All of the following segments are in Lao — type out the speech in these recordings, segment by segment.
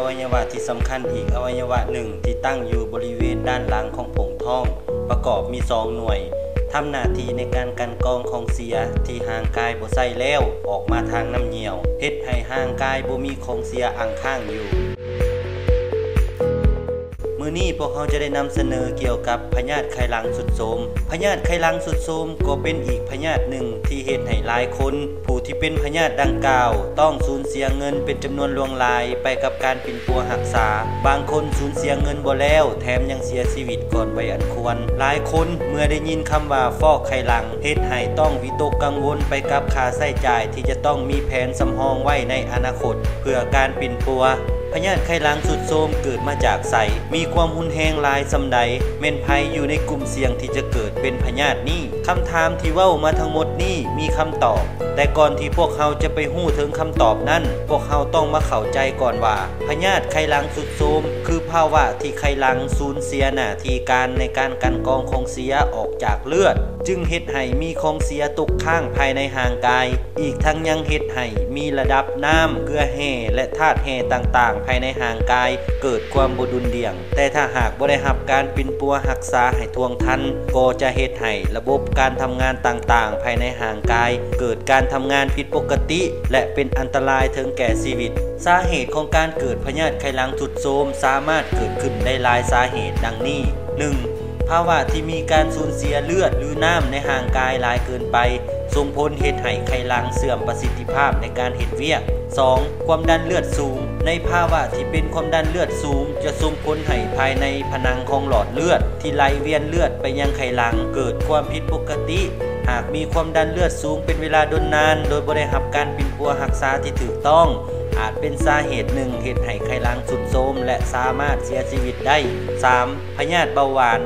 ອະໄວຍະວະທີ່ສຳຄັນອີກອະໄວຍະວະໜຶ່ງທີ່ຕັ້ງຢູ່ບໍລິເວນດ້ານຫຼັງຂອງໂພງທ້ອງ ປະກອບມີສອງໜ່ວຍ ທຳໜ້າທີ່ໃນການກັ່ນກອງຂອງເສຍທີ່ຮ່າງກາຍບໍ່ໃຊ້ແລ້ວອອກມາທາງນ້ຳຍ່ຽວ ເຮັດໃຫ້ຮ່າງກາຍບໍ່ມີຂອງເສຍອາງຄ້າງຢູ່. ມື້ນີ້ພວກເຮົາຈະໄດ້ນຳສະເໜີກ່ຽວກັບພະຍາດໄຂ່ຫຼັງຊຸດໂຊມ. ພະຍາດໄຂ່ຫຼັງຊຸດໂຊມກໍເປັນອີກພະຍາດໜຶ່ງທີ່ເຮັດໃຫ້ຫຼາຍຄົນ ຜູ້ທີ່ເປັນພະຍາດດັ່ງກ່າວຕ້ອງສູນເສຍເງິນເປັນຈຳນວນຫຼວງຫຼາຍໄປກັບການປິ່ນປົວຮັກສາ. ບາງຄົນສູນເສຍເງິນບໍ່ແລ້ວ ແຖມຍັງເສຍຊີວິດກ່ອນໄວອັນຄວນ. ຫຼາຍຄົນເມື່ອໄດ້ຍິນຄຳວ່າຟອກໄຂ່ຫຼັງ ເຮັດໃຫ້ຕ້ອງວິຕົກກັງວົນໄປກັບຄ່າໃຊ້ຈ່າຍທີ່ຈະຕ້ອງມີແຜນສຳຮອງໄວ້ໃນອະນາຄົດ ເພື່ອການປິ່ນປົວ. ພະຍາດໄຂ່ຫຼັງຊຸດໂຊມເກີດມາຈາກໃສ? ມີຄວາມຮຸນແຮງຫຼາຍສ່ຳໃດ? ແມ່ນໃຜຢູ່ໃນກຸ່ມສ່ຽງທີ່ຈະເກີດເປັນພະຍາດນີ້? ຄຳຖາມທີ່ເວົ້າມາທັງໝົດນີ້ມີຄຳຕອບ, ແຕ່ກ່ອນທີ່ພວກເຮົາຈະໄປຮູ້ເຖິງຄຳຕອບນັ້ນ, ພວກເຮົາຕ້ອງມາເຂົ້າໃຈກ່ອນວ່າ ພະຍາດໄຂ່ຫຼັງຊຸດໂຊມຄືພາວະທີ່ໄຂ່ຫຼັງສູນເສຍໜ້າທີ່ການໃນການກັ່ນກອງຂອງເສຍອອກຈາກເລືອດ, ຈຶ່ງເຮັດໃຫ້ມີຂອງເສຍຕົກຄ້າງພາຍໃນຮ່າງກາຍ. ອີກທັງຍັງເຮັດໃຫ້ມີລະດັບນ້ຳ, ເກືອແຮ່ ແລະ ທາດແຮ່ຕ່າງໆພາຍໃນຮ່າງກາຍເກີດຄວາມບໍ່ດຸ່ນດ່ຽງ. ແຕ່ຖ້າຫາກບໍ່ໄດ້ຮັບການປິ່ນປົວຮັກສາໃຫ້ທ່ວງທັນ, ກໍຈະເຮັດໃຫ້ລະບົບການທຳງານຕ່າງໆພາຍໃນຮ່າງກາຍເກີດການທຳງານຜິດປົກກະຕິ ແລະ ເປັນອັນຕະລາຍເຖິງແກ່ຊີວິດ. ສາເຫດຂອງການເກີດພະຍາດໄຂ່ຫຼັງຊຸດໂຊມສາມາດເກີດຂຶ້ນໄດ້ຫຼາຍສາເຫດດັ່ງນີ້. ໜຶ່ງ ພາວະທີ່ມີການສູນເສຍເລືອດ ຫຼື ນ້ຳໃນຮ່າງກາຍຫຼາຍເກີນໄປ ສົ່ງຜົນເຮັດໃຫ້ໄຂ່ຫຼັງເສື່ອມປະສິດທິພາບໃນການເຮັດວຽກ. ສອງ ຄວາມດັນເລືອດສູງ. ໃນພາວະທີ່ເປັນຄວາມດັນເລືອດສູງ ຈະສົ່ງຜົນໃຫ້ພາຍໃນຜະໜັງຂອງຫຼອດເລືອດທີ່ໄຫຼວຽນເລືອດໄປຍັງໄຂ່ຫຼັງເກີດຄວາມຜິດປົກກະຕິ. ຫາກມີຄວາມດັນເລືອດສູງເປັນເວລາດົນນານ ໂດຍບໍ່ໄດ້ຮັບການປິ່ນປົວຮັກສາທີ່ຖືກຕ້ອງ, ອາດເປັນສາເຫດໜຶ່ງເຮັດໃຫ້ໄຂ່ຫຼັງຊຸດໂຊມ ແລະ ສາມາດເສຍຊີວິດໄດ້. ສາມ ພະຍາດເບົາຫວານ.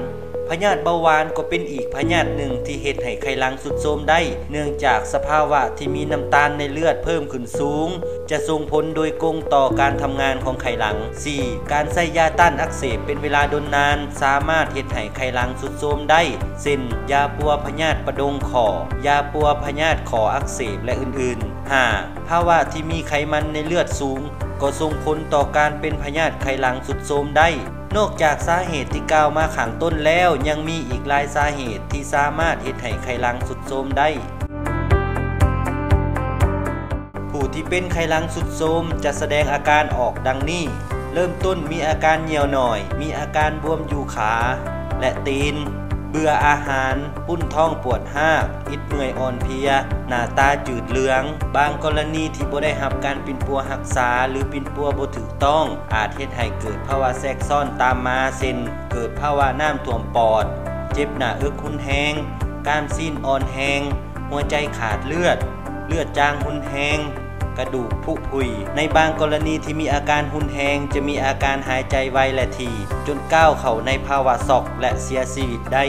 ພະຍາດເບົາຫວານກໍເປັນອີກພະຍາດໜຶ່ງທີ່ເຮັດໃຫ້ໄຂ່ຫຼັງຊຸດໂຊມໄດ້, ເນື່ອງຈາກສະພາວະທີ່ມີນ້ຳຕານໃນເລືອດເພີ່ມຂຶ້ນສູງ ຈະສົ່ງຜົນໂດຍກົງຕໍ່ການທຳງານຂອງໄຂ່ຫຼັງ. ສີ່ ການໃຊ້ຢາຕ້ານອັກເສບເປັນເວລາດົນນານ ສາມາດເຮັດໃຫ້ໄຂ່ຫຼັງຊຸດໂຊມໄດ້ ເຊັ່ນ ຢາປົວພະຍາດປະດົງຂໍ້, ຢາປົວພະຍາດຂໍ້ອັກເສບ ແລະ ອື່ນໆ. ຫ້າ ພາວະທີ່ມີໄຂມັນໃນເລືອດສູງ ກໍສົ່ງຜົນຕໍ່ການເປັນພະຍາດໄຂ່ຫຼັງຊຸດໂຊມໄດ້. ນອກຈາກສາເຫດທີ່ກ່າວມາຂ້າງຕົ້ນແລ້ວ ຍັງມີອີກຫຼາຍສາເຫດທີ່ສາມາດເຮັດໃຫ້ໄຂ່ຫຼັງຊຸດໂຊມໄດ້. ຜູ້ທີ່ເປັນໄຂ່ຫຼັງຊຸດໂຊມຈະສະແດງອາການອອກດັ່ງນີ້. ເລີ່ມຕົ້ນມີອາການຍ່ຽວໜ້ອຍ, ມີອາການບວມຢູ່ຂາ ແລະ ຕີນ, ເບື່ອອາຫານ, ປຸ້ນທ້ອງປວດຮາກ, ອິດເມື່ອຍອ່ອນເພຍ, ໜ້າຕາຈືດເຫຼືອງ. ບາງກໍລະນີທີ່ບໍ່ໄດ້ຮັບການປິ່ນປົວຮັກສາ ຫຼື ປິ່ນປົວບໍ່ຖືກຕ້ອງ ອາດເຮັດໃຫ້ເກີດພາວະແຊກຊ້ອນຕາມມາ ເຊັ່ນ ເກີດພາວະນ້ຳຖ້ວມປອດ, ເຈັບໜ້າເອິກຮຸນແຮງ, ກ້າມຊີ້ນອ່ອນແຮງ, ຫົວໃຈຂາດເລືອດ, ເລືອດຈາງຮຸນແຮງ, ກະດູກຜຸຜຸຍ. ໃນບາງກໍລະນີທີ່ມີອາການຮຸນແຮງ ຈະມີອາການຫາຍໃຈໄວ ແລະ ຖີ່ ຈົນກ້າວເຂົ້າໃນພາວະຊັອກ ແລະ ເສຍຊີວິດໄດ້.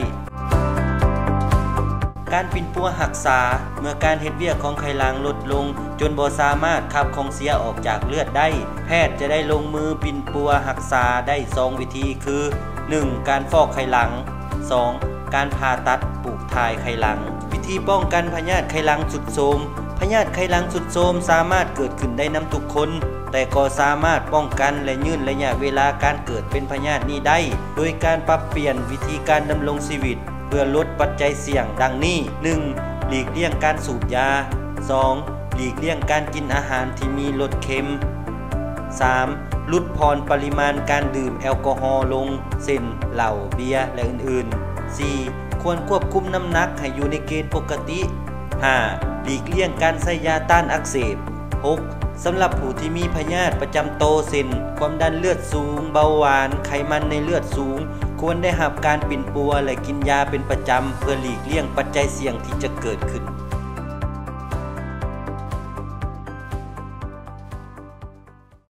ການປິ່ນປົວຮັກສາ. ເມື່ອການເຮັດວຽກຂອງໄຂ່ຫຼັງລົດລົງ ຈົນບໍ່ສາມາດຂັບຂອງເສຍອອກຈາກເລືອດໄດ້, ແພດຈະໄດ້ລົງມືປິ່ນປົວຮັກສາໄດ້ສອງວິທີ ຄື ໜຶ່ງ ການຟອກໄຂ່ຫຼັງ, ສອງ ການຜ່າຕັດປູກຖ່າຍໄຂ່ຫຼັງ. ວິທີປ້ອງກັນພະຍາດໄຂ່ຫຼັງຊຸດໂຊມ. ພະຍາດໄຂ່ຫຼັງຊຸດໂຊມສາມາດເກີດຂຶ້ນໄດ້ນຳທຸກຄົນ, ແຕ່ກໍສາມາດປ້ອງກັນ ແລະ ຍືນໄລຍະເວລາການເກີດເປັນພະຍາດນີ້ໄດ້ ໂດຍການປັບປ່ຽນວິທີການດຳລົງຊີວິດ ເພື່ອລົດປັດໄຈສ່ຽງດັ່ງນີ້, ໜຶ່ງ ຫຼີກລ່ຽງການສູບຢາ, ສອງ ຫຼີກລ່ຽງການກິນອາຫານທີ່ມີລົດເຄັມ, ສາມ ຫຼຸດຜ່ອນປະລິມານການດື່ມແອລກໍຮໍລົງ ເຊັ່ນ ເຫຼົ້າ, ເບຍ ແລະ ອື່ນໆ, ສີ່ ຄວນຄວບຄຸມນ້ຳໜັກໃຫ້ຢູ່ໃນເກນປົກກະຕິ, ຫ້າ ຫຼີກລ່ຽງການໃຊ້ຢາຕ້ານອັກເສບ, ຫົກ ສຳລັບຜູ້ທີ່ມີພະຍາດປະຈຳໂຕ ເຊັ່ນ ຄວາມດັນເລືອດສູງ, ເບົາຫວານ, ໄຂມັນໃນເລືອດສູງ, ຄວນໄດ້ຮັບການປິ່ນປົວ ແລະ ກິນຢາເປັນປະຈຳ ເພື່ອຫຼີກລ່ຽງປັດໄຈສ່ຽງທີ່ຈະເກີດຂຶ້ນ.